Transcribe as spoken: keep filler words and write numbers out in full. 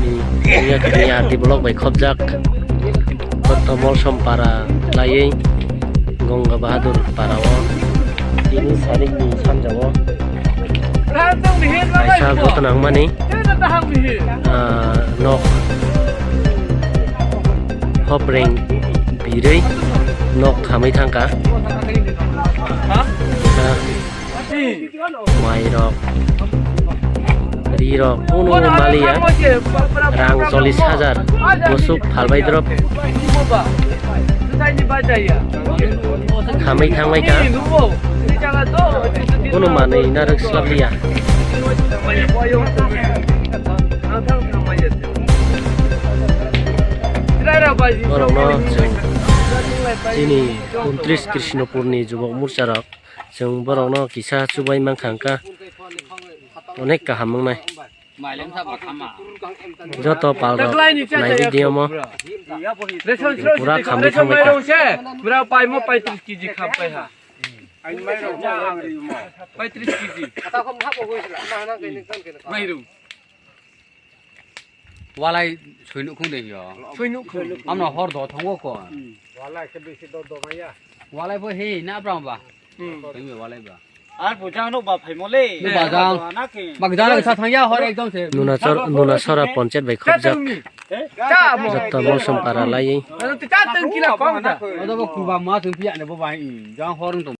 Ni, ni, ni R D block bai khobjak. Koto Molsom para laiwi Ganga Bahadur para o. Ini saring ni sanja o. Kaisa joto nangmani, ah, nok hopreng birwi nok khamwi thangkha. Ah, Mairok, rirok, kunu maliya, rang chollish hajar, musuk phalbai drop. Khamwi thangbai kha, kunu manwi narwk slapliya. Borokno chwng chini untris Krishnopurni jubok morcha rok. Chwng borokno kisa chubai mankha hwnkha, onek kaham wngnai. Joto palrok naiwi di omo. Pura khamwi thangbai kha. Bra paimo paitris kg khampai ha. Paitris kg. Mairum. Walai soi nukhung de yo. Soi nukhung. Amno hor do thango ko. Walai khe bisi do do maya. Walai bo he na bra ba. Hmm. Thango walai ba. Ar bujang no ba phaimo le. No ba jang. Ba gdala sa thangya hor ekdom se. Nuna sor-, Nuna sora ponchayat bai khobjak. Cha mo. Joto Molsom para lai. Cha tang kila kong da. Odo bo kuba ma thung pia ne bo bai. Jang hor.